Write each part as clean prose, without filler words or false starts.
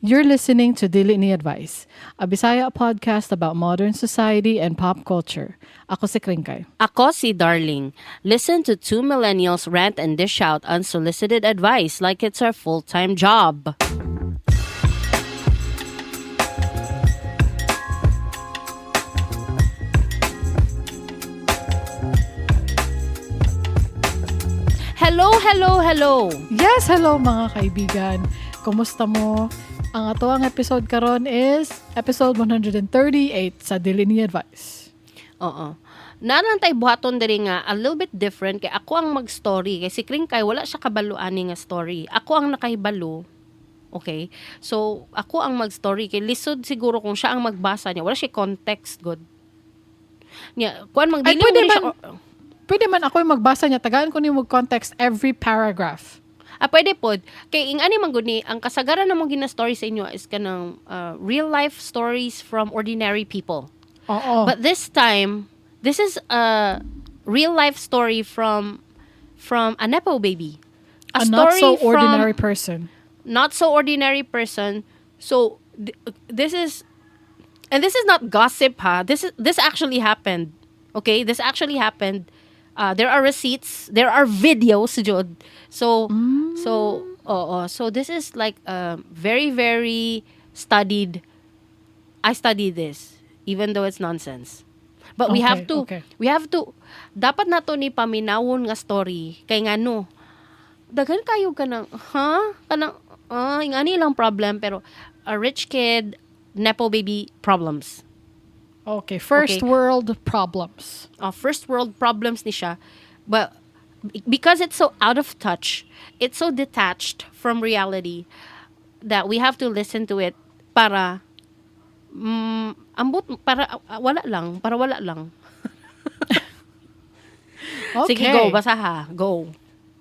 You're listening to Dili Ni Advice, a Bisaya podcast about modern society and pop culture. Ako si Kringkay. Ako si Darling. Listen to two millennials rant and dish out unsolicited advice like it's our full-time job. Hello, hello, hello. Yes, hello mga kaibigan. Kumusta mo? Ang ato ang episode karon is episode 138 sa Dili Ni Advice. Oo. Naran tay buhaton diri nga a little bit different kay ako ang mag-story kay si Kringkay wala siya kabalo ani nga story. Ako ang nakahibalo. Okay? So ako ang mag-story kay lisod siguro kung siya ang magbasa niya. Wala siya context good. Niya, kuan Ay, magdili pwede mo ni siya. Pwede man ako yung magbasa niya. Tagaan ko ni mo context every paragraph. Ah, pwede pod. Kay ing ani man gud ni ang kasagaran namong gina-story sa inyo is kanang real life stories from ordinary people. Oo. But this time, this is a real life story from a nepo baby. A not story so ordinary from person. Not so ordinary person. So this is and this is not gossip, ha. This actually happened. Okay? This actually happened. There are receipts, there are videos, jud. So oo. So this is like very, very studied. I studied this even though it's nonsense. But we have to we have to dapat nato ni paminawon nga story kay ngano daghan kayo kanang, ha, kanang ingani lang problem, pero a rich kid, nepo baby problems. Okay, first world problems. First world problems ni siya, but because it's so out of touch, it's so detached from reality that we have to listen to it para ambot para wala lang, para wala lang. Sige, go, basa ha, go.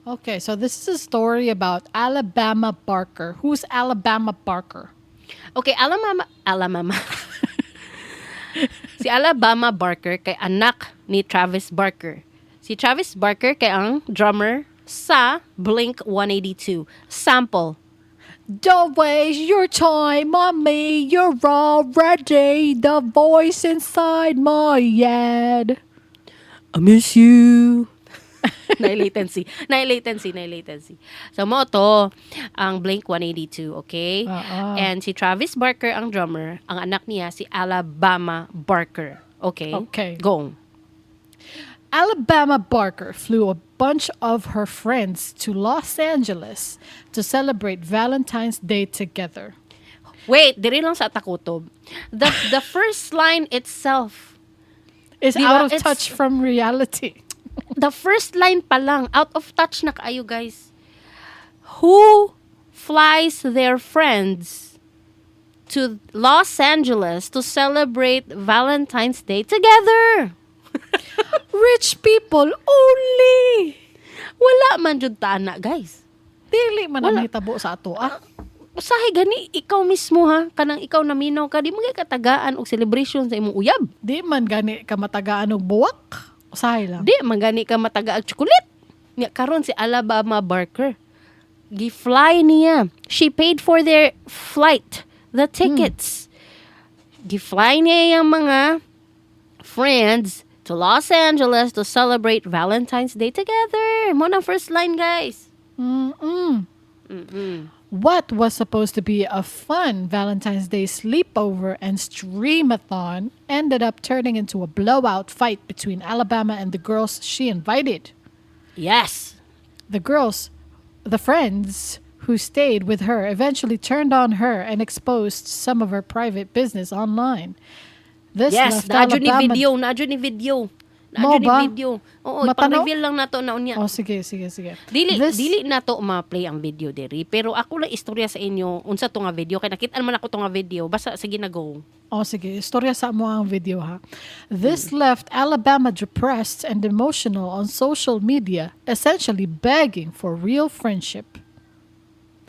Okay, so this is a story about Alabama Barker. Who's Alabama Barker? Okay, Alabama, Alabama. Si Alabama Barker kay anak ni Travis Barker. Si Travis Barker kay ang drummer sa Blink 182. Sample. Don't waste your time on me. You're already the voice inside my head. I miss you. Na latency. Na latency, na latency. So mao to ang Blink 182, okay? Oo. And si Travis Barker ang drummer, ang anak niya si Alabama Barker. Okay? Okay. Go. Alabama Barker flew a bunch of her friends to Los Angeles to celebrate Valentine's Day together. Wait, diri lang sa takutob. The first line itself is Di ba? out of touch from reality. The first line pa lang, out of touch na kaayo, guys. Who flies their friends to Los Angeles to celebrate Valentine's Day together? Rich people only. Wala man jud ta ana, guys. Dili man ang Wala. mahitabo sa ato ah. Usahay gani ikaw mismo ha, kanang ikaw naminaw ka, di mo gyud katagaan og celebration sa imong uyab. Di man gani ka matagaan og buwak. Usahay lang. Di man gani ka mataga og chocolate. Nya karon si Alabama Barker, gi-fly niya. She paid for their flight, the tickets. Gi-fly niya yung mga friends to Los Angeles to celebrate Valentine's Day together. Mao na first line, guys. What was supposed to be a fun Valentine's Day sleepover and streamathon ended up turning into a blowout fight between Alabama and the girls she invited. Yes. The girls, the friends who stayed with her, eventually turned on her and exposed some of her private business online. This Yes, left naa jud ni Alabama video, naa jud ni video. Mo Naa jud ni ba? video. Oo, Matanaw? ipang-reveal lang nato na unya. Oh, sige, sige, sige. Dili dili nato ma-play ang video diri, pero ako lang istorya sa inyo unsa to nga video kay nakita man ako to nga video, basta sige na, go. Oh, sige. Istorya sa mo ang video, ha. This left Alabama depressed and emotional on social media, essentially begging for real friendship.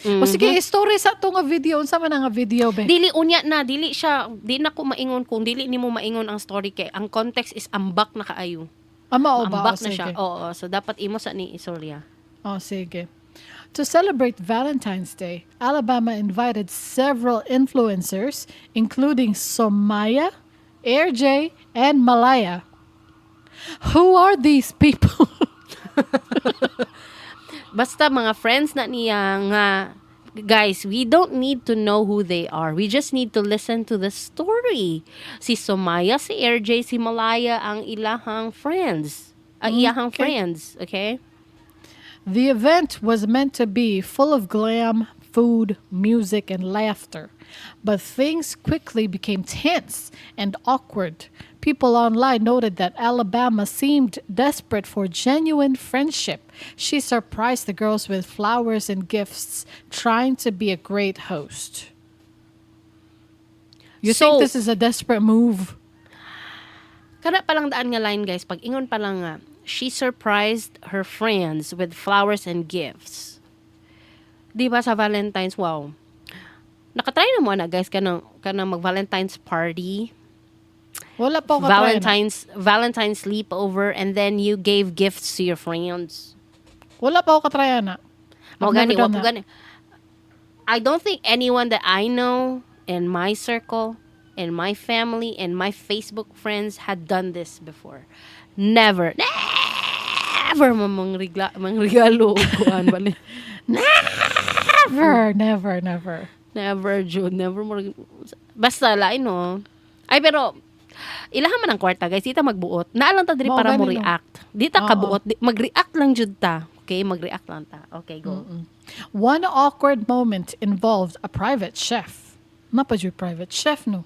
O sige, istorya sa to nga video. Unsa man ang nga video, be? Dili unya na, dili siya, di na ko maingon kung dili nimo maingon ang story kay ang context is ambak na kaayo. Ama o ba? Ambak O, na siya. sige. Oo, so dapat imo sa ni istorya. O, sige. To celebrate Valentine's Day, Alabama invited several influencers, including Somaya, AirJ, and Malaya. Who are these people? Basta mga friends na niya nga, guys, we don't need to know who they are. We just need to listen to the story. Si Somaya, si RJ, si Malaya ang ilahang friends. Ang iyahang friends, okay? The event was meant to be full of glam, food, music, and laughter. But things quickly became tense and awkward. People online noted that Alabama seemed desperate for genuine friendship. She surprised the girls with flowers and gifts, trying to be a great host. You think this is a desperate move? Kana pa lang daan nga line, guys, pag ingon pa lang nga, she surprised her friends with flowers and gifts. Di ba sa Valentine's, wow. Nakatry na mo na, guys, kanang mag Valentine's party? Wala pa ako katry na. Valentine's sleepover and then you gave gifts to your friends. Wala pa ako katry na. Mao I've never gani, wa done po that. gani. I don't think anyone that I know in my circle, in my family, and my Facebook friends had done this before. Never. Never mo mangregalo og kuan bali. Never, never, never. Never, Jude. Never mo. Basta, lain, no? Ay, pero, ilahan man ang kwarta, guys. Di ta magbuot. Naa lang ta diri Mao para mo gani, no? react. Di ta Oo. Kabuot. Di, mag-react lang jud ta. Okay? Mag-react lang ta. Okay, go. One awkward moment involved a private chef. Naa pa juy private chef, no?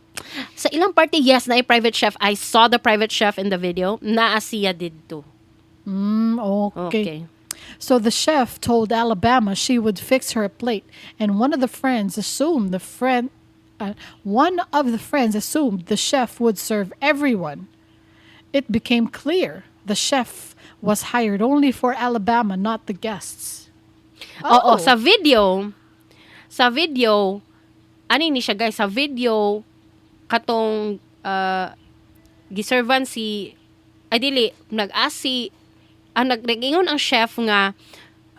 Sa ilang party, yes, na private chef. I saw the private chef in the video. Naa siya didto. Okay. Okay. So the chef told Alabama she would fix her a plate, and one of the friends assumed the chef would serve everyone. It became clear the chef was hired only for Alabama, not the guests. Oo, sa video, ani ni siya, guys, sa video, katong giservan si, ay dili, nag-ask si, ang nag-ingon ang chef nga,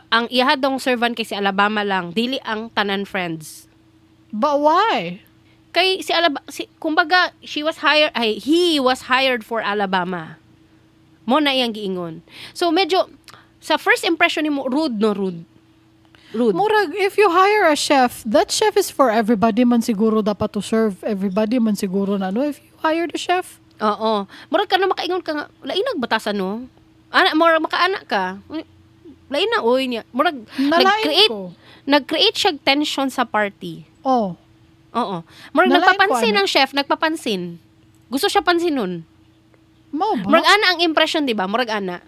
ang iha dong servant kay si Alabama lang, dili ang tanan friends. But why? Kay si Alabama, si, kumbaga, she was hired, ay, he was hired for Alabama. Mao na iyang giingon. So medyo, sa first impression nimo, rude no, rude. Rude. Murag, if you hire a chef, that chef is for everybody man siguro, dapat to serve everybody man siguro na, no? If you hire the chef. Oo. Murag ka na makaingon ka nga, lain nagbatasan no. Ana, murag makaana ka. Uy, lain na oy niya. Murag Nalain nag-create ko. nag-create siya tension sa party. Oh. Oo. Murag Nalain ko, nagpapansin ano. ang chef, nagpapansin. Gusto siya pansinon. Mao ba? Murag ana ang impression, di ba? Murag ana.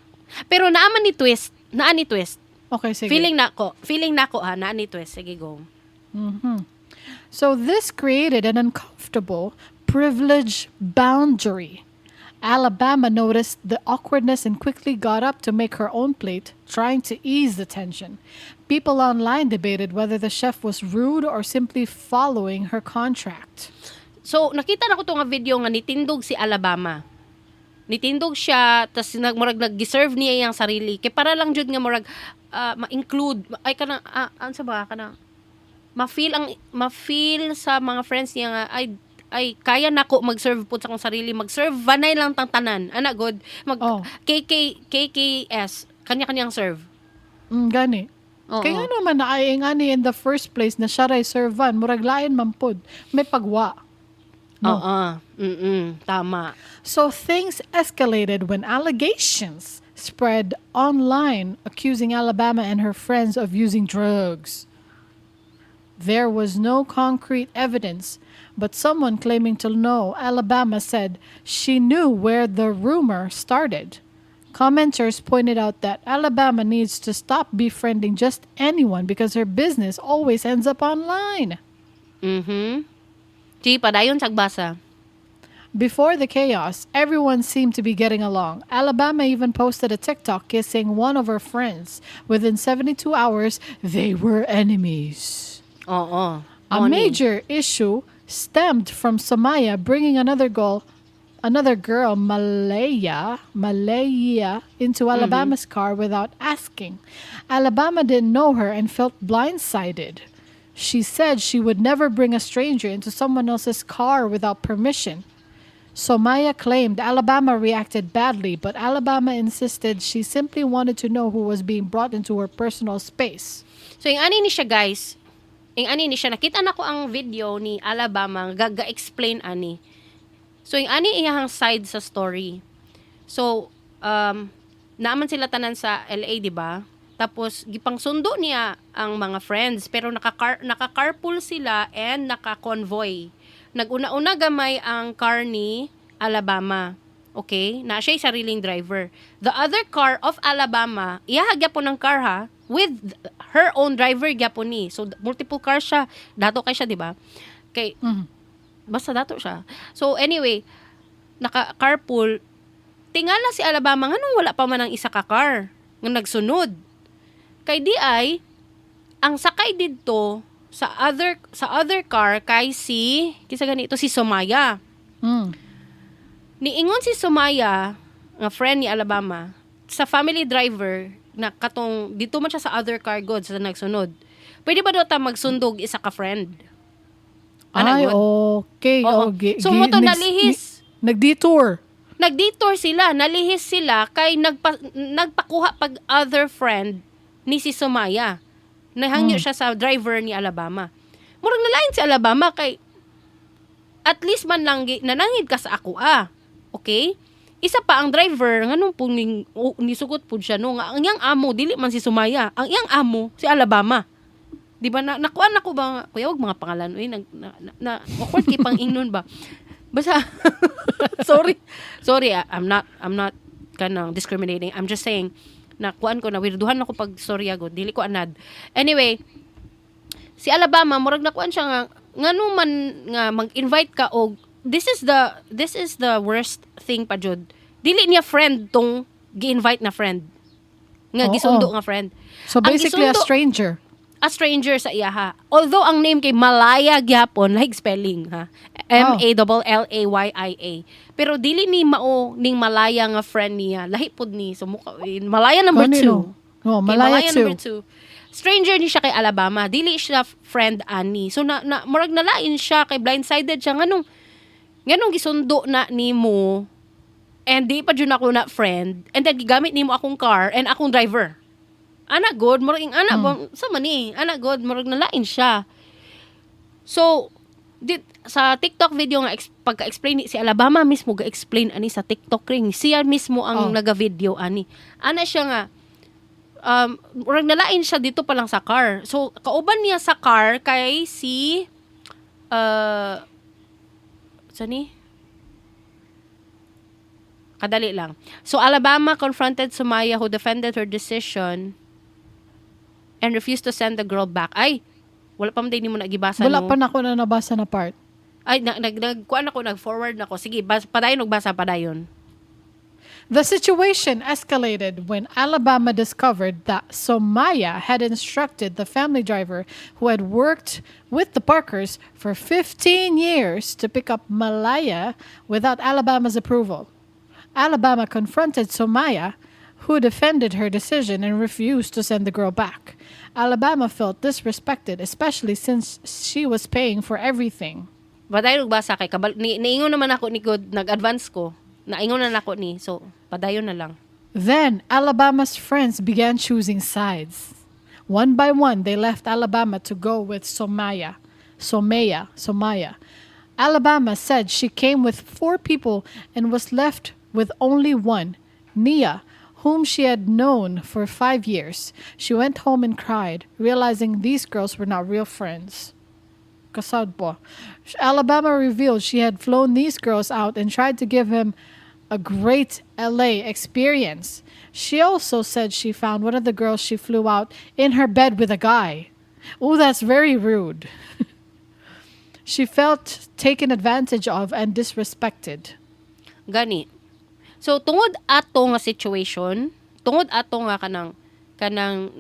Pero naa man ni twist, naa ni twist. Okay, sige. Feeling nako ha, naa ni twist. Sige, go. So this created an uncomfortable privilege boundary. Alabama noticed the awkwardness and quickly got up to make her own plate, trying to ease the tension. People online debated whether the chef was rude or simply following her contract. So, nakita na ko to nga video nga nitindog si Alabama. Nitindog siya, tas nag murag nag-serve niya iyang sarili. Kay para lang jud nga murag ma-include ay kana unsa ba kana ma-feel sa mga friends niya nga ay ay kaya nako mag-serve pud sa akong sarili, mag-serve vanay lang tang tanan ana good mag KK KKS kanya-kanyang serve. Gani. Oo. Kaya nga naman na ay ngani in the first place na siya ray servan, murag lain man pod, may pagwa. No. Oo. Tama. So things escalated when allegations spread online accusing Alabama and her friends of using drugs. There was no concrete evidence, but someone claiming to know Alabama said she knew where the rumor started. Commenters pointed out that Alabama needs to stop befriending just anyone because her business always ends up online. Sige, padayon sa basa. Before the chaos, everyone seemed to be getting along. Alabama even posted a TikTok kissing one of her friends. Within 72 hours, they were enemies. Oo. A Mao ni. major issue stemmed from Samaya bringing another girl, another girl, Malaya, into Alabama's car without asking. Alabama didn't know her and felt blindsided. She said she would never bring a stranger into someone else's car without permission. Somaya claimed Alabama reacted badly, but Alabama insisted she simply wanted to know who was being brought into her personal space. So yung ani ni siya, guys, yung ani ni siya, nakita nako ang video ni Alabama gaga-explain ani. So yung ani iyahang side sa story. So naaman sila tanan sa LA, di ba? Tapos gipangsundo niya ang mga friends, pero naka-carpool sila and naka-convoy. Naguna-una gamay ang car ni Alabama. Okay? Na siya sariling driver. The other car of Alabama, iya gyapon ng car ha, with her own driver gyapon ni. So multiple cars siya. Dato kay siya, di ba? Kay basta dato siya. So anyway, naka carpool, tingala si Alabama nganong wala pa man ang isa ka car nga nagsunod. Kay di ay ang sakay didto sa other car kay si kinsa ganito, si Somaya. Niingon si Somaya nga friend ni Alabama sa family driver na katong dito man siya sa other car god sa nagsunod. "Pwede ba daw ta magsundog isa ka friend?" Ana Ay, gud? Okay. Oo. Oh, So mo to nalihis. Nag-detour. Nag-detour sila, nalihis sila kay nagpakuha pag other friend ni si Somaya. Nahangyo siya sa driver ni Alabama. Murag nalain si Alabama kay at least man lang nanangid ka sa ako ah. Okay? Isa pa, ang driver nganong pud ning nisugot pud siya no nga ang iyang amo dili man si Sumaya. Ang iyang amo si Alabama. Di ba na nakuan ako ba nga, kuya, wag mga pangalan uy, nag na awkward kay pang ingnon ba. Basta sorry. Sorry, ah, I'm not kanang discriminating. I'm just saying na kuan ko na wirduhan ako pag storya go, dili ko anad. Anyway, si Alabama murag nakuan siya nga ngano man nga mag-invite ka og this is the worst thing pa jud. Dili niya friend tong gi-invite na friend. Nga gisundo nga friend. So Ang basically a stranger. A stranger sa iyaha. Although ang name kay Malaya gyapon, like spelling ha. M A L L A Y I A. Pero dili ni mao ning Malaya nga friend niya. Lahi pod ni. So mukha Malaya number Kanino? 2. Oh, Okay, Malaya number 2. 2. Stranger ni siya kay Alabama. Dili siya friend ani. So na murag nalain siya kay blindsided siya nganong gisundo na nimo and di pa jud ako na friend and then gigamit nimo akong car and akong driver. Ana god, murag ing ana ba sa man ni? Ana god, murag nalain siya. So sa TikTok video nga pagka-explain ni si Alabama mismo, ga-explain ani sa TikTok ring siya mismo ang naga-video ani. Ana siya nga murag nalain siya dito pa lang sa car. So kauban niya sa car kay si sa ni. Kadali lang. So Alabama confronted Sumaya, who defended her decision and refused to send the girl back. Ay, wala pa man din mo nagibasa, Wala no? pa na ako na nabasa na part. Ay, nag kuan ako, nag-forward na ko. Sige, padayon og basa, padayon. The situation escalated when Alabama discovered that Somaya had instructed the family driver, who had worked with the Parkers for 15 years, to pick up Malaya without Alabama's approval. Alabama confronted Somaya, who defended her decision and refused to send the girl back. Alabama felt disrespected, especially since she was paying for everything. Padayon og basa kay kabal ni niingon naman ako ni God, nag-advance ko. Naingon na nako ni. So, padayon na lang. Then Alabama's friends began choosing sides. One by one, they left Alabama to go with Somaya. Somaya, Somaya. Alabama said she came with four people and was left with only one, Nia, whom she had known for 5 years. She went home and cried, realizing these girls were not real friends. Kasad po. Alabama revealed she had flown these girls out and tried to give him a great LA experience. She also said she found one of the girls she flew out in her bed with a guy. Oh, that's very rude. She felt taken advantage of and disrespected. Gani. So tungod ato nga situation, tungod ato nga kanang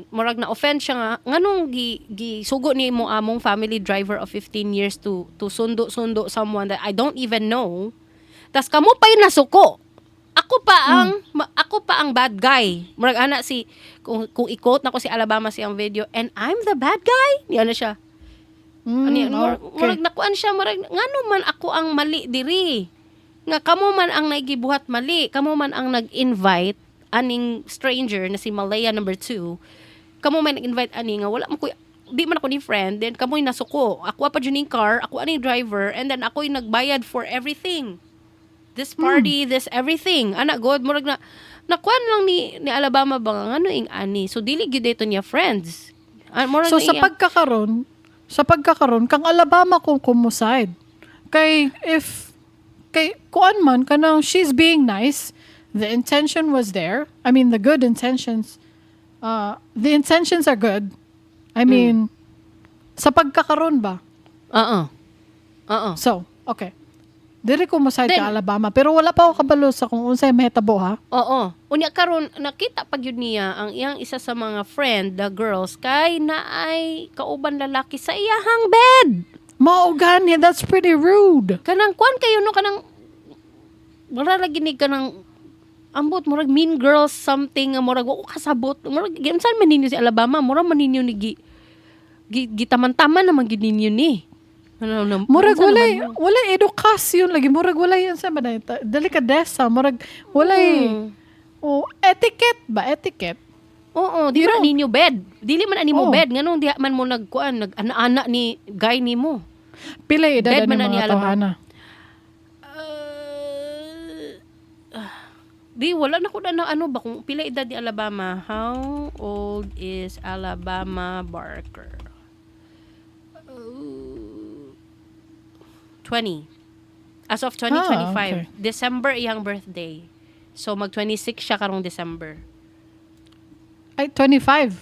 murag na offend siya nga nganong gi sugo ni mo among family driver of 15 years to sundo sundo someone that I don't even know. Tas kamo pa'y nasuko. Ako pa ang bad guy. Murag ana si kung i-quote nako si Alabama sa iyang video, "And I'm the bad guy?" Niya na siya. Ano yan, murag nakuan siya, murag ngano man ako ang mali diri? Nga kamo man ang naigibuhat mali, kamo man ang nag-invite aning stranger na si Malaya number 2. Kamo man nag-invite ani nga wala man ko, di man ako ni friend, then kamoy nasuko. Ako pa jud ning car, ako aning driver, and then ako'y nagbayad for everything. This party, this everything. Ana god, murag na nakuan lang ni Alabama ba nga ngano ing ani. So dili gyud ito niya friends. Ah, murag So na sa pagkakaron kang Alabama kung kumuside. Kay if kay kuan man kanang she's being nice, the intention was there. I mean, the good intentions, the intentions are good. I mean, sa pagkakaron ba? Oo. Oo. So, okay. Diri ko mo-side Then- ka Alabama pero wala pa ako kabalo sa kung unsay mahitabo ha. Oo. Unya karon nakita pa gyud niya ang iyang isa sa mga friend, the girls, kay naay kauban lalaki sa iyahang bed. Mao gani, that's pretty rude. Kanang kuan kayo no, kanang wala lagi ni kanang ambot, murag Mean Girls something nga murag wa ko kasabot. Murag giunsan man ninyo si Alabama, murag man ninyo ni gi gitaman-taman naman gyud ninyo ni. Ano, ano, Murag unsa walay naman yun? walay edukasyon lagi, murag walay unsa man na delikadesa, murag walay oh, etiquette ba, etiquette. Oo, di man ninyo bed. Dili man ani mo bed, nganong diha man mo nagkuan, nag-ana-ana ni guy nimo? Pila edad Bed ani man na ni mga Alabama. tawhana? Di wala na ko na ano ba kung pila edad ni Alabama. How old is Alabama Barker? 20. As of 2025, December iyang birthday. So mag 26 siya karong December. Ay, 25.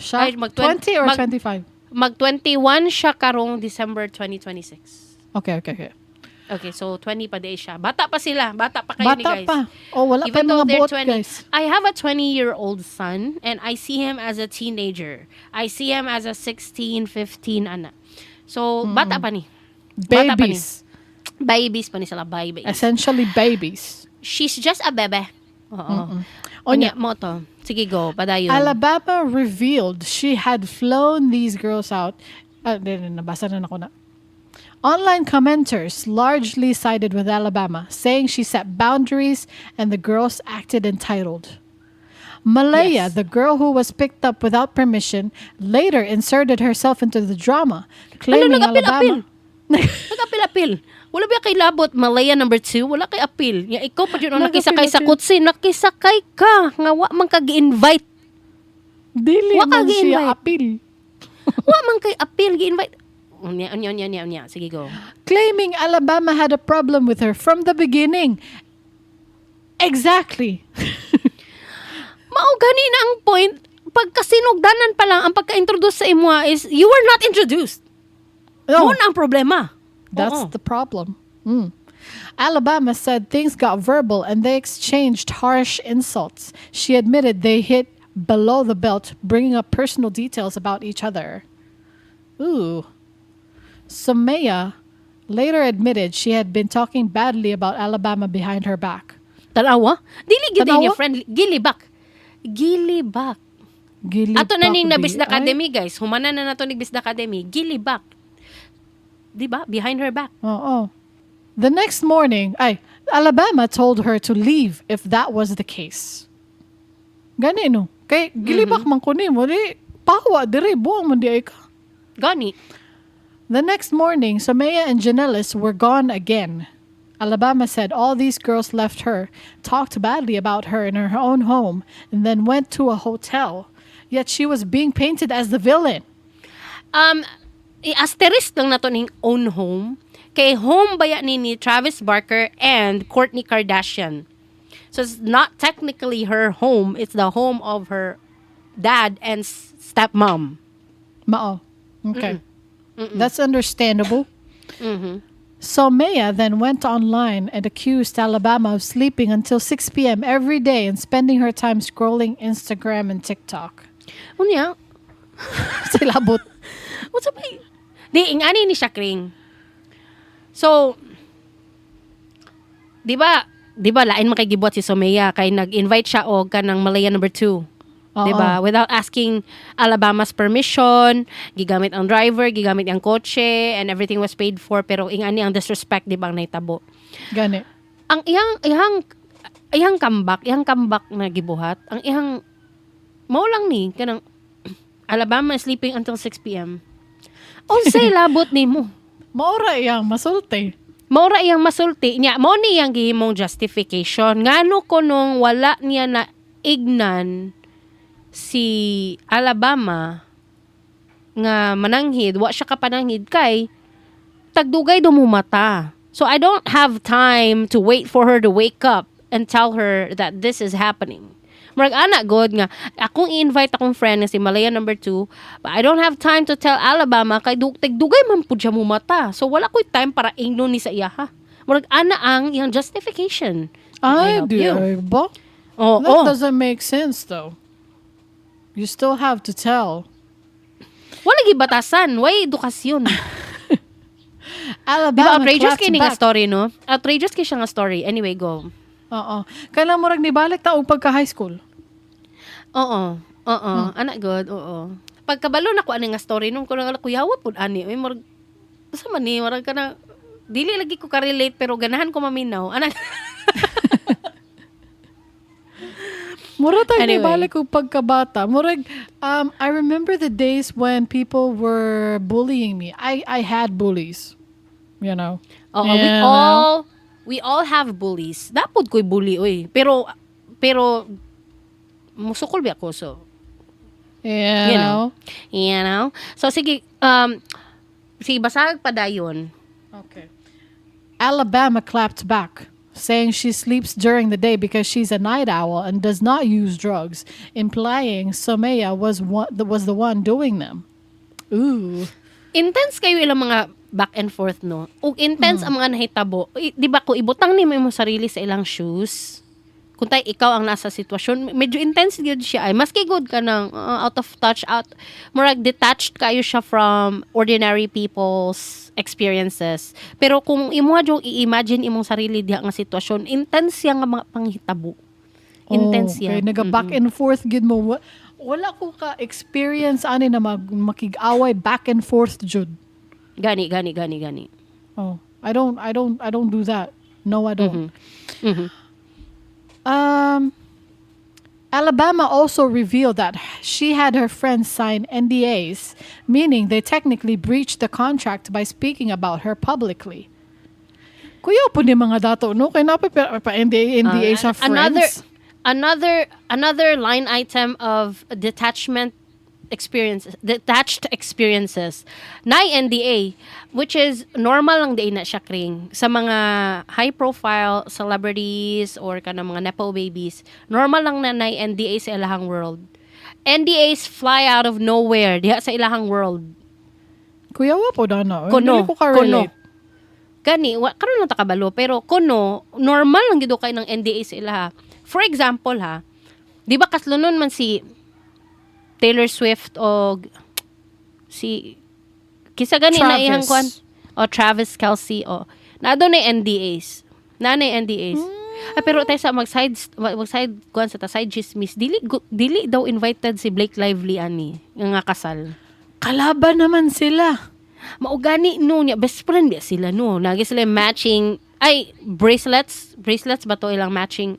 Siya? Ay, 20 or 25? Mag 21 siya karong December 2026. Okay. Okay, so 20 pa day siya. Bata pa sila. Bata pa kayo ni Bata guys. pa. Oh, wala pa Even yung though mga they're buot, 20. guys. I have a 20-year-old son and I see him as a teenager. I see him as a 16, 15, ana. So, bata pa ni. Bata pa ni. Babies. Babies pa ni sila, babies. Essentially babies. She's just a bebe. Oo. Onya, Unya mo to. Sige, go. Padayon. Alabama revealed she had flown these girls out. Ah, di, di, nabasa na nako na. Online commenters largely sided with Alabama, saying she set boundaries and the girls acted entitled. Malaya, the girl who was picked up without permission, later inserted herself into the drama, claiming Ano, nag-apil-apil? Alabama. Nag-apil-apil. Wala ba kay labot Malaya number 2? Wala kay apil. Nga ikaw pa jud ang nakisakay sa Nag-apil-apil. kotse, nakisakay ka nga wa man ka gi-invite. Dili Wa ka man siya gi-invite. apil. Wa man kay apil gi-invite. Unya, unya, unya, unya, unya. Sige, go. Claiming Alabama had a problem with her from the beginning. Exactly. Mao gani na ang point. Pagkasinugdanan pa lang, ang pagka-introduce sa imo is you were not introduced. No, Mao na ang problema. that's Oo. the problem. Alabama said things got verbal and they exchanged harsh insults. She admitted they hit below the belt, bringing up personal details about each other. Ooh. Somea later admitted she had been talking badly about Alabama behind her back. Tanawa? Dili gyud Tanawa? niya friendly. Gilibak. Gilibak. Gilibak Ato na ning di na Bisda ay. Academy, guys. Humana na nato ning Bisda Academy. Gilibak. Di ba? Behind her back. Oo. The next morning, ay, Alabama told her to leave if that was the case. Gani no. Kay gilibak man ko nimo di pawa dire, buang man di ay ka. Gani. The next morning, Somea and Janelis were gone again. Alabama said all these girls left her, talked badly about her in her own home, and then went to a hotel. Yet she was being painted as the villain. I-asterisk lang nato ning own home. Kay home baya ni Travis Barker and Kourtney Kardashian. So it's not technically her home. It's the home of her dad and stepmom. Mao. Okay. That's understandable. Somea then went online and accused Alabama of sleeping until 6 p.m. every day and spending her time scrolling Instagram and TikTok. Unya, Silabot. what's up? Di, ing-ani ni siya, Kring. So, di ba lain man kay gibuhat si Someya kay nag-invite siya og kanang Malaya number 2. Oo. Di ba? Without asking Alabama's permission, gigamit ang driver, gigamit ang kotse, and everything was paid for, pero ingani ang disrespect, di ba, ang nahitabo. Gani. Ang iyang comeback na gibuhat, ang iyang mao lang ni kanang Alabama is sleeping until 6 p.m. Unsay labot nimo? Maura iyang masulti. Mao ra iyang masulti niya. Mao ni iyang gihimong justification. Ngano ko nung wala niya na ignan si Alabama nga mananghid, wa siya kapananghid kay tagdugay dumumata. So I don't have time to wait for her to wake up and tell her that this is happening. Murag ana god nga akong i-invite akong friend nga si Malaya number 2, but I don't have time to tell Alabama kay tagdugay man pud siya mumata. So wala ko'y time para ingnon ni sa iya ha. Murag ana ang iyang justification. Ay, I help di you. ay ba? Oh, That oh. doesn't make sense though. You still have to tell. Wala gi batasan, way edukasyon. Alabama Di ba outrageous clapped kay ni nga back. story, no? Outrageous kay siya nga story. Anyway, go. Oo. Kanang murag nibalik ta og pagka high school. Oo. Oo. Anak good, oo. Pagkabalo na ko ani nga story nung kuno kuyawa pud ani. Uy, murag sa man ni murag kana dili lagi ko ka-relate pero ganahan ko maminaw. Anak. Mura tayo Anyway. nibalik og pagkabata. Murag, I remember the days when people were bullying me. I had bullies. You know. Oo, we You know? all have bullies. Dapod ko'y bully oy. Pero musukol ba ako, so You, You know? know. You know? So sige, basag pa dayon. Okay. Alabama clapped back, saying she sleeps during the day because she's a night owl and does not use drugs, implying Someya was the one doing them. Ooh. Intense kayo ilang mga back and forth, no? Ug intense ang mga nahitabo. Di ba kung ibutang nimo imong sarili sa ilang shoes, kung tay ikaw ang nasa sitwasyon, medyo intense gyud siya ay. Maski good ka nang out of touch, out, murag detached kayo siya from ordinary people's experiences. Pero kung imo jud i-imagine imong sarili diha nga sitwasyon, intense siya nga mga panghitabo. Intense Oh, siya. okay. Naga back and forth gid mo. Wala ko ka experience ani na makig-away back and forth jud. Gani, gani, gani, gani. Oh, I don't do that. No, I don't. Alabama also revealed that she had her friends sign NDAs, meaning they technically breached the contract by speaking about her publicly. Kuya po ni mga dato, no? Kaya na pa NDA, NDA sa friends. Another line item of detachment experiences, detached experiences na NDA, which is normal lang din na siya kring sa mga high profile celebrities or kanang mga nepo babies. Normal lang na NDA sa ilahang world. NDAs fly out of nowhere diha sa ilahang world. Kuya wa po dana. Kuno, Hindi ko ka-relate. kuno. Gani, wa, karon lang ta kabalo, pero kuno normal lang gid kay ng NDA sa ilaha. For example ha, di ba kaslunon man si Taylor Swift o si kisa gani na Travis. iyang kwan o Travis Kelce o na doon na NDAs. Na NDAs. Ah, pero tayo sa mag side kwan sa ta side chismis, dili daw invited si Blake Lively ani nga kasal. Kalaban naman sila. Maugani no niya, best friend niya sila no. Lagi sila matching ay bracelets, bracelets ba to ilang matching?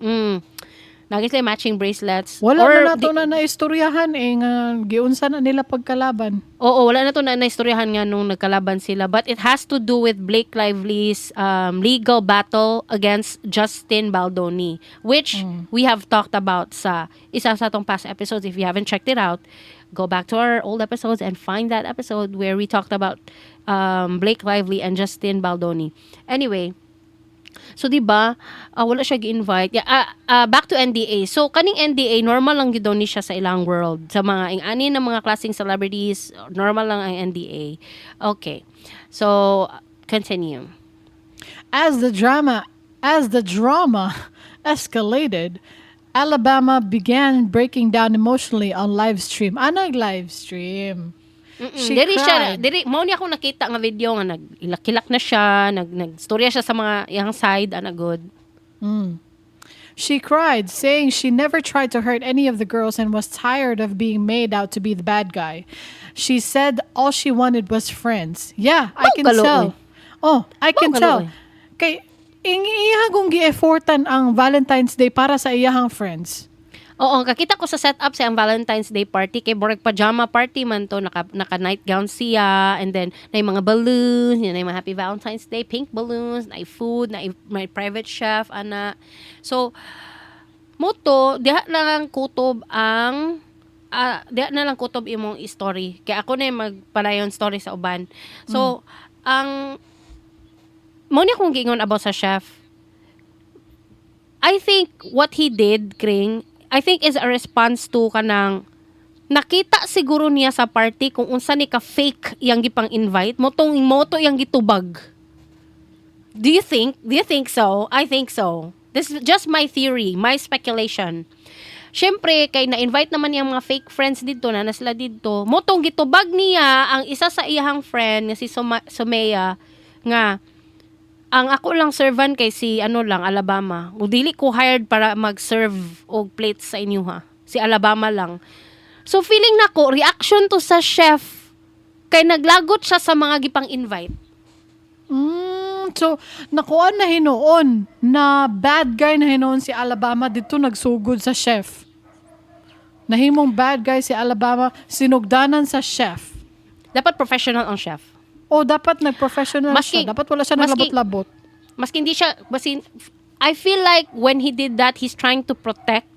Lagi sila matching bracelets. Wala Or na nato na naistoryahan eh nga giunsa na nila pagkalaban. Oo, wala na to na naistoryahan nga nung nagkalaban sila. But it has to do with Blake Lively's legal battle against Justin Baldoni, which we have talked about sa isa sa atong past episodes. If you haven't checked it out, go back to our old episodes and find that episode where we talked about Blake Lively and Justin Baldoni. Anyway, so di ba, wala siya gi-invite. Yeah, back to NDA. So kaning NDA normal lang gyud daw ni siya sa ilang world. Sa mga ing-ani ng mga klaseng celebrities, normal lang ang NDA. Okay. So continue. As the drama escalated, Alabama began breaking down emotionally on live stream. Anong live stream? She Diri siya, cried. Diri mao ni ako nakita nga video nga nag-ilak-ilak na siya, nag nagstorya siya sa mga iyang side, ana good. She cried, saying she never tried to hurt any of the girls and was tired of being made out to be the bad guy. She said all she wanted was friends. Yeah, I can Mao tell. Oh, I can Mao tell. kaluoy. Kay ing iyang kung gi-effortan ang Valentine's Day para sa iyahang friends. Oo, kakita ko sa setup sa ang Valentine's Day party kay murag pajama party man to, naka nightgown siya and then na mga balloons, yun, na mga Happy Valentine's Day pink balloons, na food, na may private chef ana. So mao to diha lang ang kutob ang diha na lang kutob imong story. Kay ako na yung magpalayon story sa uban. So ang mao ni akong giingon about sa chef. I think what he did, Kring, I think is a response to kanang nakita siguro niya sa party kung unsa ni ka fake yang gipang invite mao tong mao to yang gitubag. Do you think? Do you think so? I think so. This is just my theory, my speculation. Syempre, kay na-invite naman niyang mga fake friends dito na sila dito. Mao tong gitubag niya ang isa sa iyahang friend nga si Sumea nga ang ako lang servant kay si ano lang, Alabama. O dili ko hired para mag-serve og plates sa inyo ha. Si Alabama lang. So feeling nako reaction to sa chef kay naglagot siya sa mga gipang invite. So, nakuha na hinuon na bad guy na hinuon si Alabama dito nagsugod sa chef. Nahimong bad guy si Alabama, sinugdanan sa chef. Dapat professional ang chef. O dapat nag-professional siya. Dapat wala siya naglabot-labot. Maski hindi siya, maski, I feel like when he did that, he's trying to protect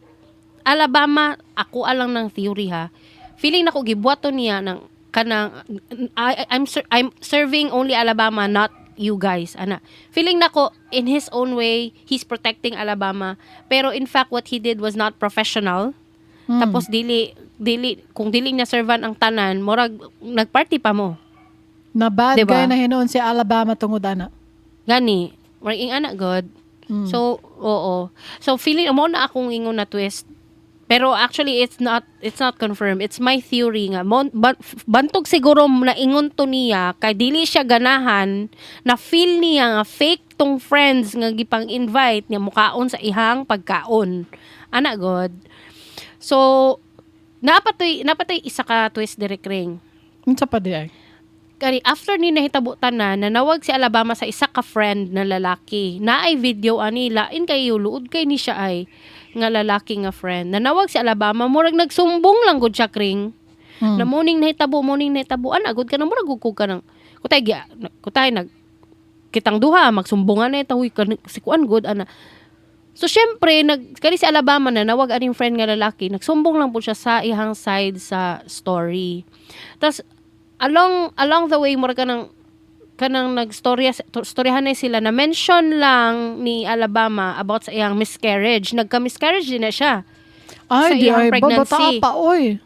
Alabama. Ako alang ng theory ha. Feeling nako gibuhaton niya ng kanang I'm serving only Alabama, not you guys, ana. Feeling nako in his own way, he's protecting Alabama, pero in fact what he did was not professional. Tapos dili dili kung dili niya servan ang tanan, murag nagparty pa mo. Na bad Diba? guy na hinuon si Alabama tungod ana. Gani, murag ing ana god. So, oo. So feeling mo na akong ingon na twist. Pero actually it's not confirmed. It's my theory nga. Bantog siguro na ingon to niya kay dili siya ganahan na feel niya nga fake tong friends nga gipang invite niya mukaon sa ihang pagkaon. Ana god. So napatoy isa ka twist direct ring. Unsa pa di ay? Kani after ni nahitabo tanan, nanawag si Alabama sa isa ka friend na lalaki. Naay video ani, lain kayo, luod kay ni siya ay nga lalaki nga friend. Nanawag si Alabama, murag nagsumbong lang gud siya, Kring. Na morning nahitabo, morning nahitabo, ana gud ka na murag gud ka nang kutay gi kutay nag kitang duha magsumbongan na ita, huy si kuan gud ana. So syempre nag kani si Alabama na nawag aning friend nga lalaki, nagsumbong lang po siya sa ihang side sa story. Tas along the way murag kanang nagstorya storyahan na sila, na mention lang ni Alabama about sa iyang miscarriage. Nagka-miscarriage din na siya Ay, sa di iyang ay. Ba, bata pregnancy. pa, oy.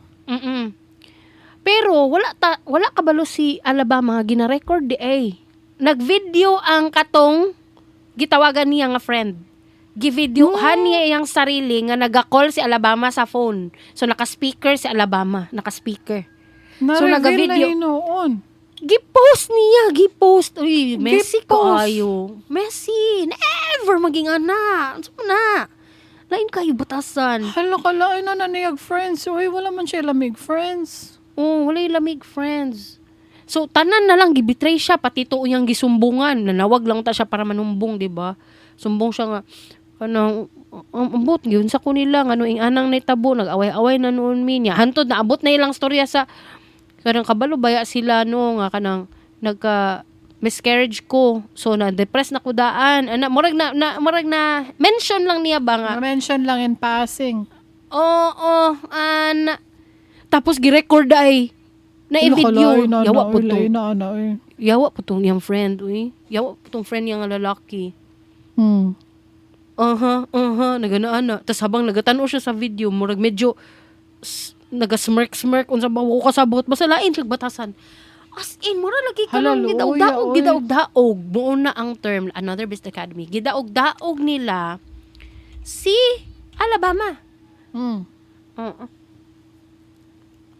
Pero wala kabalo si Alabama nga gina-record di ay. Nag-video ang katong gitawagan niya nga friend. Givideohan niya iyang sarili nga naga-call si Alabama sa phone. So naka-speaker si Alabama, naka-speaker. So, Na-reveal na naga-video. hinuon. Gi-post niya, gi-post. Uy, messy Gi-post. kaayo. Messy. Never maging ana. Ano na? Lain kayo batasan. Hala ka, lain na niyag friends. Uy, wala man siya lamig friends. Oh, wala yung lamig friends. So, tanan na lang, gibetray siya, pati to iyang gisumbungan. Nanawag lang ta siya para manumbong, di ba? Sumbong siya nga, kanang, ang ambot, yun sa kunila, ano, ing anang naitabo, nag-away-away na noon mi niya. Hantod, naabot na ilang storya sa, kanang kabalo, baya sila, no, nga kanang, nagka, miscarriage ko. So, na-depress na ko daan. Ana, murag na, mention lang niya ba nga, Na-mention lang in passing. Oo, ana. Tapos gi-record ay na i-video. Hala, Yawa po oy, tong, lain na, ana, oy. Yawa po tong niyang friend, uy. Yawa po tong friend niya nga lalaki. Aha, nagana-ana. Tapos habang nagatanaw siya sa video, murag medyo naga-smirk-smirk unsa ba ko kasabot, basta lain siya batasan. As in, mura lagi ka Hala, lang luoy, gidaog-daog, oy. Gidaog-daog. Buo na ang term, Another Business Academy. Gidaog-daog nila si Alabama. Oo.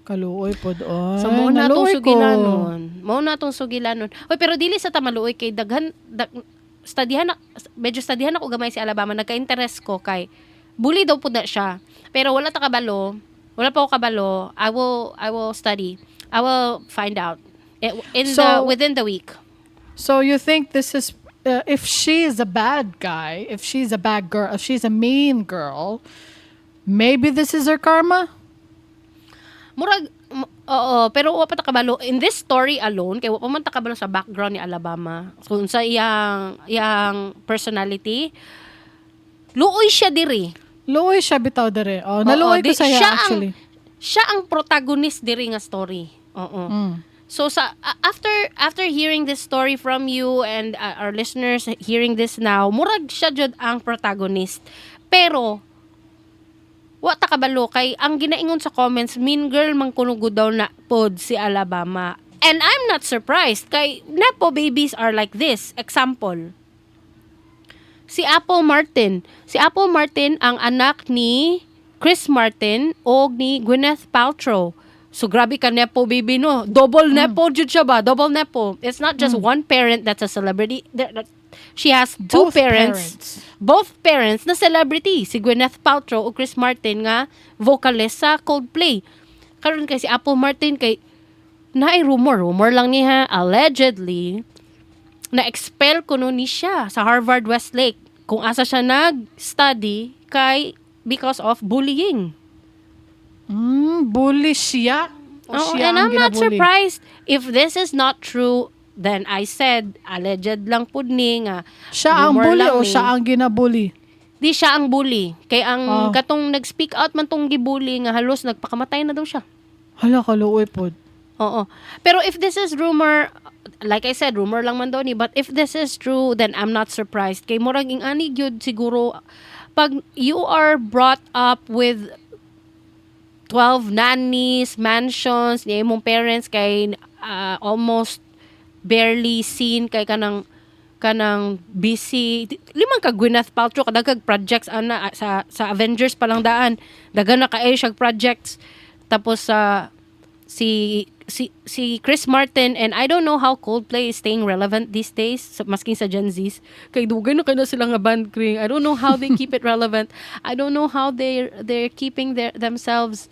Kaluoy pod oy. So mao na atong Naluoy ko. Sugilanon. Mao na atong sugilanon. Oy, pero dili sa ta maluoy kay daghan studyhan na, medyo studyhan ako gamay si Alabama, nagka-interest ko kay bully daw pud na siya. Pero wala ta kabalo. Wala pa ako kabalo. I will study. I will find out in the within the week. So you think this is if she is a bad guy, if she's a bad girl, if she's a mean girl, maybe this is her karma? Murag oo, pero wa pa ta kabalo in this story alone kay wa pa man ta kabalo sa background ni Alabama. Kung sa iyang personality, luoy siya diri. Luoy siya bitaw dere. Oh, naluoy ko sa iya siya actually. Siya ang protagonist diri nga story. Oo. So sa after hearing this story from you and our listeners hearing this now, murag siya jud ang protagonist. Pero wa ta kabalo kay ang ginaingon sa comments, mean girl man kuno gud daw na pod si Alabama. And I'm not surprised kay nepo babies are like this. Example, si Apple Martin. Si Apple Martin ang anak ni Chris Martin o ni Gwyneth Paltrow. So grabe ka nepo baby, no. Double nepo jud siya ba? Double nepo. It's not just one parent that's a celebrity. She has two Both parents. Parents. Both parents na celebrity. Si Gwyneth Paltrow o Chris Martin nga vocalist sa Coldplay. Karon kay si Apple Martin kay naay rumor, rumor lang niya, allegedly na-expel kuno ni siya sa Harvard Westlake kung asa siya nag-study kay because of bullying. Bully siya. O Oo, siya and ang I'm not ginabully? surprised if this is not true. Then I said, alleged lang pud ni nga. Siya ang Rumor bully lang o ni. siya ang ginabully? Di siya ang bully. Kay ang Oh. katong nag-speak out man tong gibully nga halos nagpakamatay na daw siya. Hala, kaluoy pod. Oo. Pero if this is rumor, like I said, rumor lang man daw ni, but if this is true, then I'm not surprised. Kay murag ing ani gyud siguro pag you are brought up with 12 nannies, mansions, niya imong parents kay almost barely seen kay kanang busy. Limang ka Gwyneth Paltrow, kadagkag projects ana, sa Avengers pa lang daan daghan na kaayo siya projects. Tapos sa si Chris Martin, and I don't know how Coldplay is staying relevant these days masking sa Gen Zs kay dugay na kay na sila nga band kring. I don't know how they keep it relevant. I don't know how they're keeping themselves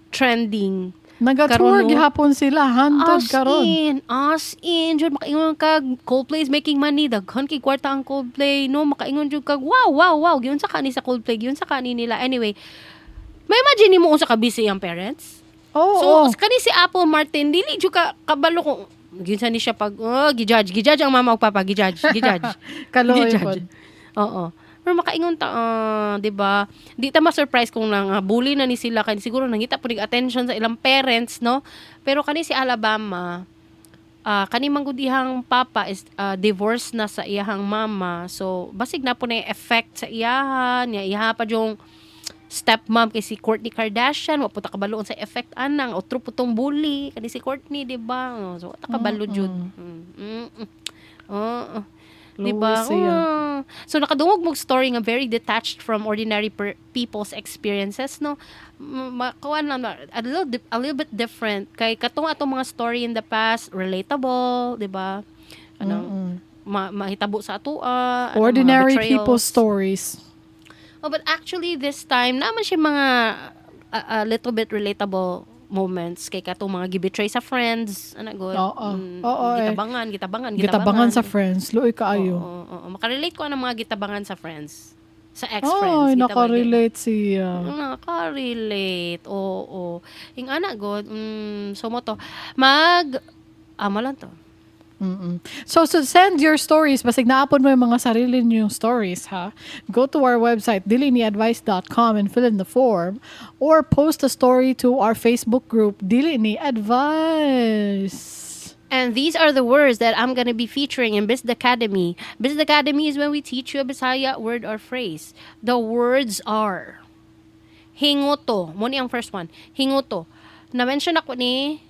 trending. Naga-tour Karon, no? gihapon sila hantod As karon. in, as in, jud makaingon kag Coldplay is making money, daghan kay kwarta ang Coldplay, no, makaingon jud kag wow, giunsa kani sa Coldplay, giunsa kani nila. Anyway, may imagine nimo unsa ka busy ang parents? Oo. So, kani si Apple Martin, dili jud ka kabalo kung giunsa ni siya pag oh, gi-judge, gi-judge ang mama ug papa, gi-judge, gi-judge. Kaluoy Gi-judge. pod. Oo. Pero makaingon ta, ah, 'di ba? Di ta ma-surprise kung nang bully na ni sila kay siguro nangita po nig attention sa ilang parents, no? Pero kani si Alabama, kani man gud iyang papa is divorced na sa iyahang mama. So basig na po na yung effect sa iyahan, niya iyaha pa yung stepmom kay si Kourtney Kardashian, wa po ta kabalo sa effect anang otro po tong bully kani si Kourtney, di ba? Oh, so wa ta kabalo jud. Oo. Di ba? Luoy siya. So nakadungog mog story nga very detached from ordinary people's experiences, no? Makuan lang a little bit different kay katong atong mga story in the past, relatable, di ba? Anong mahitabo sa atoa, anong mga Ordinary people betrayals. Stories. Oh, but actually this time naman siya mga a little bit relatable moments kay katong mga gibetray sa friends, ana gud. Oo. Oo, eh. Gitabangan, gitabangan, Gitabangan sa friends. Luoy kaayo. Oo. Makarelate ko ang mga gitabangan sa friends. Sa ex-friends. Ay, nakarelate siya. Nakarelate. Oo. Yung ana god, so mo to. Mag amo lang to. So send your stories. Basig naapon mo yung mga sarili ninyong stories, ha? Go to our website, diliniadvice.com, and fill in the form. Or post a story to our Facebook group, Dili Ni Advice. And these are the words that I'm gonna be featuring in Business Academy. Business Academy is when we teach you a Bisaya word or phrase. The words are hinguto. Mo ni ang first one. Hinguto. Na-mention ako ni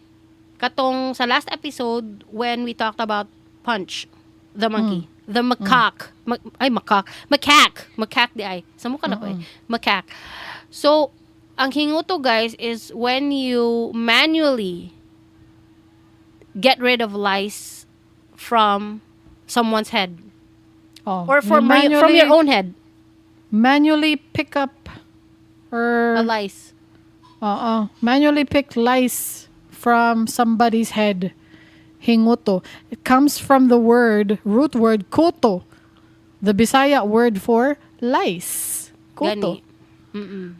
katong sa last episode when we talked about Punch, the monkey. The macaque. Ay, macaque. Macaque. Macaque di ay. Sa mukha na ko eh. Macaque. So, Ang hinguto, guys, is when you manually get rid of lice from someone's head Oh, or you from your own head. Manually pick up or A lice. Oo. Manually pick lice from somebody's head. Hinguto. It comes from the word, root word, kuto. The Bisaya word for lice. Kuto. Gani.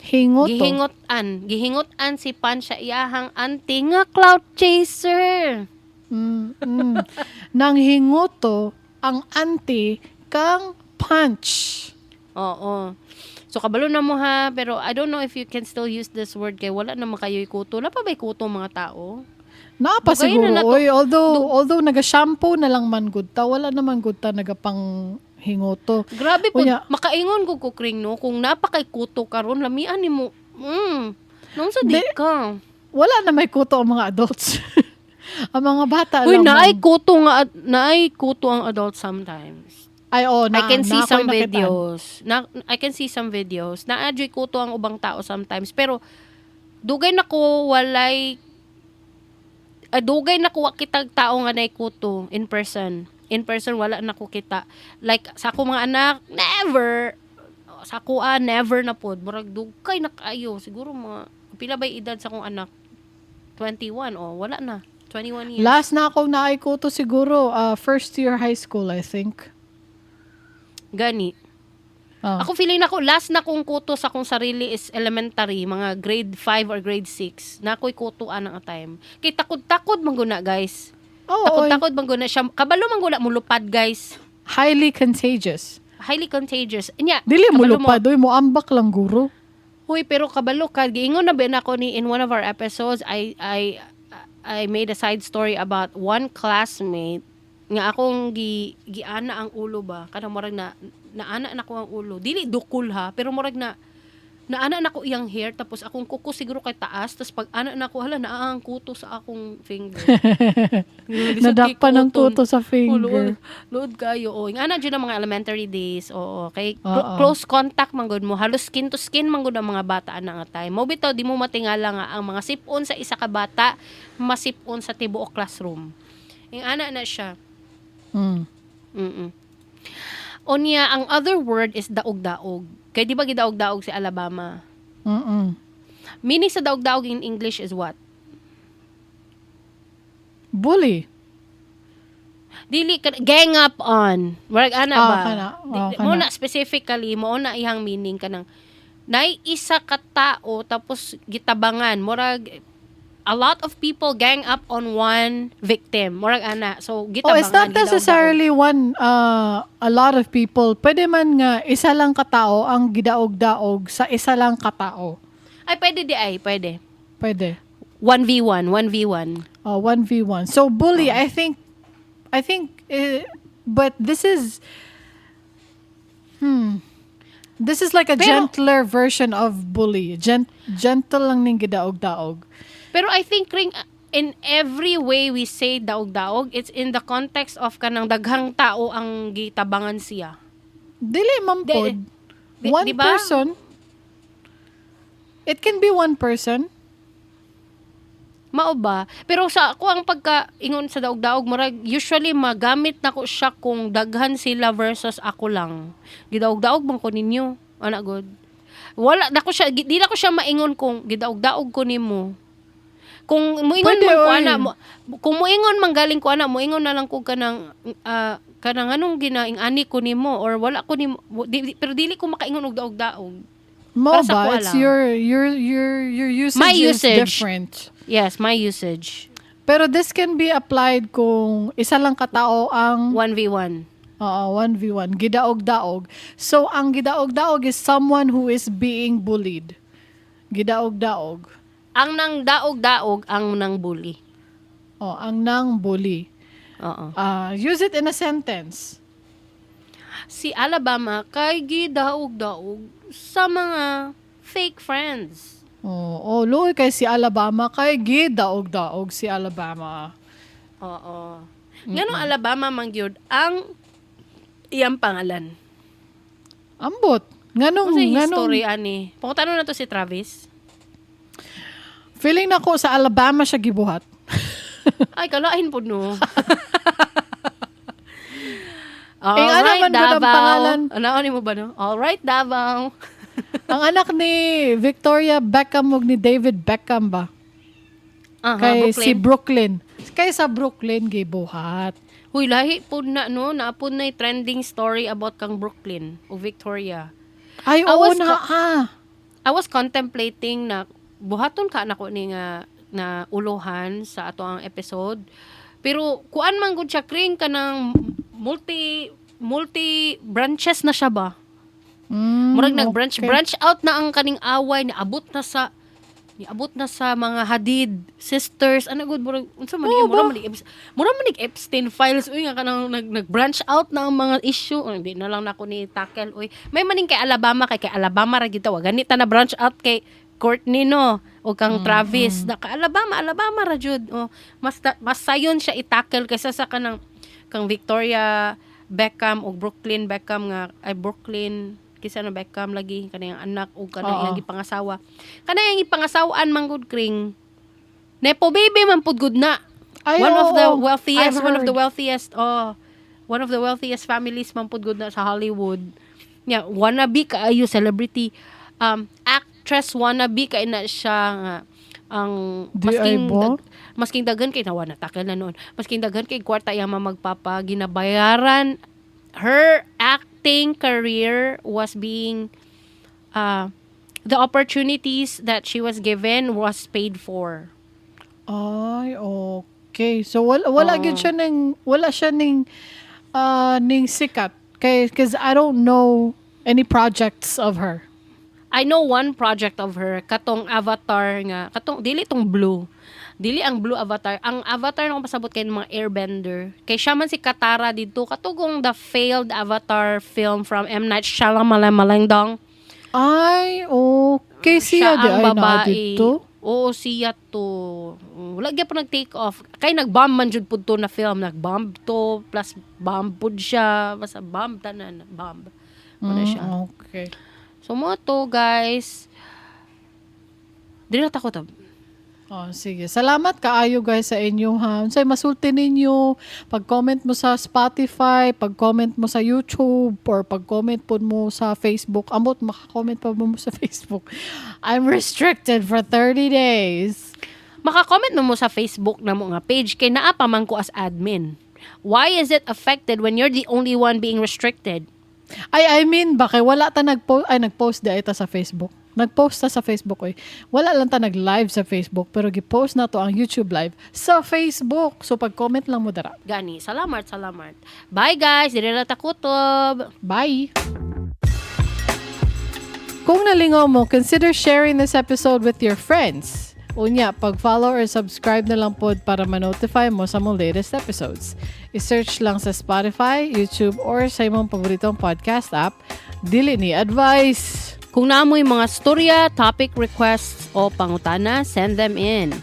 Hinguto. Gihingot-an. Gihingot-an si Pan sa iyahang auntie nga clout chaser. Nang hinguto ang auntie kang Punch. Oo. So kabalo na mo ha, pero I don't know if you can still use this word kay wala na makayoy kuto. Wala pa ba'y kuto mga tao? Naa pa Dugayin siguro. na na to. Oy, although naga-shampoo na lang man gud ta, wala naman gud ta nagapang hingoto. Grabe po, Unya. Makaingon ko ko kring no, kung napakay kuto karon lamian nimo. Nung sa di ka. Wala na may kuto ang mga adults. Ang mga bata Uy, lang. Naay kuto nga naay kuto ang adult sometimes. Ay, oh, na, I can see na ako'y some nakitaan. videos. Na, I can see some videos. Naa juy kuto ang ubang tao sometimes pero dugay na ko walay dugay na ko wa kitag tao nga nay kuto in person. In person wala na ko kita. Like sa ako mga anak, never. Sa ako never na pod. Murag dugay na kaayo. Siguro mga pila ba'y edad sa akong anak? 21, oh, wala na. 21 years. Last na akong naay kuto siguro, first year high school, I think. Gani. Ah. Ako feeling na ko last na kong kuto sa akong sarili is elementary, mga grade 5 or grade 6. Na ako'y kuto anang time. Kay takod-takod man guna, guys. Oo, oy. Takod-takod man guna siya. Kabalo man guna mulupad, guys. Highly contagious. Highly contagious. Nya, Dili mo kabalo lupad, oy, mo ambak lang guro. Huy, pero kabalo ka. Giingon na ba na ako ni in one of our episodes, I made a side story about one classmate nga akong giana ang ulo ba, kanang murag na naana na ko ang ulo, dili dukol ha, pero murag na naana na ko iyang hair, tapos akong kuko siguro kay taas, tapos pag ana na ko, hala, naa ang kuto sa akong finger. Nadakpan ng kuto sa finger. Luod, luod kayo. O, yung ana dyan ang mga elementary days. Oo, kay Oo. close contact man gud mo. Halos skin to skin man gud ang mga bata ana nga time. Mo bitaw di mo matingala nga ang mga sipon sa isa ka bata, masipon sa tibuok classroom. Yung ana na siya. Unya, ang other word is daog-daog. Kay di ba gidaog-daog si Alabama? Mm-mm. Meaning sa daog-daog in English is what? Bully. Dili ka gang up on. Murag ana Ah, ba? kana. Oh, Mo kana. na specifically mo na ihang meaning kanang nay isa ka tao tapos gitabangan, murag a lot of people gang up on one victim. Murag ana. So Oh, gitabangan. it's not gidaog-daog. necessarily one, a lot of people. Pwede man nga isa lang katao ang gidaog-daog sa isa lang katao. Ay, pwede di ay, pwede. Pwede. 1v1, 1v1. 1v1. So bully, I think, but this is like a gentler version of bully. Gentle lang ning gidaog-daog. Pero I think ring in every way we say daog-daog, it's in the context of kanang daghang tao ang gitabangan siya. Dili man pod. One Di ba? person. It can be one person. Mao ba? Pero sa ako ang pagka ingon sa daog-daog, murag usually magamit nako siya kung daghan sila versus ako lang. Gidaog-daog man ko ninyo. Ana god. Wala nako siya di na ko siya maingon kung gidaog-daog ko nimo. Kung muingon Pwede, man ko oy. ana mo, kung muingon man galing ko ana, muingon na lang ko kanang anong ginaing ani ko nimo or wala ko nimo pero dili ko makaingon og daog-daog. Mo Para sa ba? kuha It's lang. your usage My is usage. different. Yes, my usage. Pero this can be applied kung isa lang katao ang 1v1. Oo, 1v1. Gidaog-daog. So, ang gidaog-daog is someone who is being bullied. Gidaog-daog. Ang nang daog-daog ang nang bully. Oh, ang nang bully. Oo. Use it in a sentence. Si Alabama kay gidaog-daog sa mga fake friends. Oh, luoy kay si Alabama kay gidaog-daog si Alabama. Oo. Ngano Alabama man gyud ang iyang pangalan? Ambot. Nganong Ano nganong history ani? Pangutano na to si Travis. Feeling nako sa Alabama siya gibuhat. Ay, kalain po, no. Eh, ano Alright, man gud ang Davao. pangalan? Ano mo ba, no? Alright, Davao. Ang anak ni Victoria Beckham ug ni David Beckham ba? Aha, Kay Brooklyn. si Brooklyn. Kay sa Brooklyn gibuhat. Huy, lahi po na, no? Naapod na yung trending story about kang Brooklyn o Victoria. Ay, I oo was na ah. I was contemplating na buhaton ka nako ni nga na uluhan sa ato ang episode. Pero kuan man gud siya, kring, kanang multi multi branches na siya ba? Murag nag branch branch out na ang kaning away, niabot na sa mga Hadid sisters, ano gud, murag unsa man ni, Oo murag ba? man ni Epstein files, uy, nga kanang nag branch out na ang mga issue. Uy, hindi na lang nako ni tackle, uy. May maning kay Alabama, kay Alabama ra gid wa ganita na branch out kay Courtney, no, o kang Travis na ka Alabama, Alabama ra jud, oh. Mas sayon siya i-tackle kaysa sa kanang kang Victoria Beckham o Brooklyn Beckham nga, ay, Brooklyn kisa na Beckham lagi, kanang anak o kanang iyang gipangasawa, kanang iyang gipangasawaan man gud, kring, nepo baby man pud gud na. Ay, One of the oo. wealthiest I've one of the heard. wealthiest, oh, one of the wealthiest families man pud gud na sa Hollywood nya. Wannabe kaayo celebrity, actress wannabe kay na siya nga ang Di ay masking ba? Masking daghan kay nawa na tackle na noon, masking daghan kay kwarta iya magpapa, ginabayaran. Her acting career was being the opportunities that she was given was paid for. Ay, okay. So wala Oo. Gyud siya ning wala siya ning sikat kay, 'cause I don't know any projects of her. I know one project of her, katong Avatar nga, katong dili tong blue. Dili ang blue Avatar. Ang Avatar na akong pasabot kay mga airbender. Kay siya man si Katara dito, katugong the failed Avatar film from M. Night Shyamalan. Ay, okay, siya Siya di ang ay na babae. dito. Oo, siya to. Wala gyud nag-take off. Kay nag-bomb man jud pud to na film. Nag-bomb to, plus bomb pud siya. Basta bomb tanan, bomb. Wala siya. So mo to, guys. Dili na takot. Oh, sige. Salamat kaayo, guys, sa inyo ha. Unsay masulti ninyo, pag-comment mo sa Spotify, pag-comment mo sa YouTube, or pag-comment po mo sa Facebook. Amot maka-comment pa mo sa Facebook. I'm restricted for 30 days. Maka-comment mo mo sa Facebook na mo nga page kay naa pa man ko as admin. Why is it affected when you're the only one being restricted? Ay, I mean, ba kay wala ta nagpost, ay, nagpost di ay ta sa Facebook. Nagpost ta sa Facebook oy. Wala lang ta nag-live sa Facebook pero gi-post na to ang YouTube live sa Facebook. So pag-comment lang mo dara. Gani, salamat, salamat. Bye, guys, dili na ta kutob. Bye! Kung nalingaw mo, consider sharing this episode with your friends. Unya, pag-follow or subscribe na lang pod para ma-notify mo sa mong latest episodes. I-search lang sa Spotify, YouTube, or sa imong paboritong podcast app, Dili Ni Advice! Kung naa moy mga storya, topic requests o pangutana, send them in.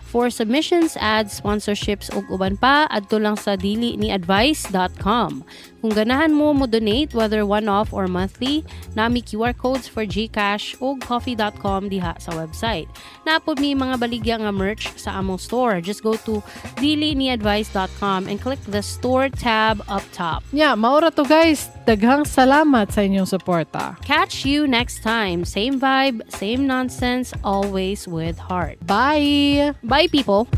For submissions, ads, sponsorships ug uban pa, adto lang sa diliniadvice.com. Kung ganahan mo mo donate, whether one-off or monthly, nami QR codes for GCash ug coffee.com diha sa website. Naa pod mi mga baligya nga merch sa among store. Just go to diliniadvice.com and click the store tab up top. Nya, mao ra to, guys. Daghang salamat sa inyong suporta. Catch you next time. Same vibe, same nonsense, always with heart. Bye! Bye, people.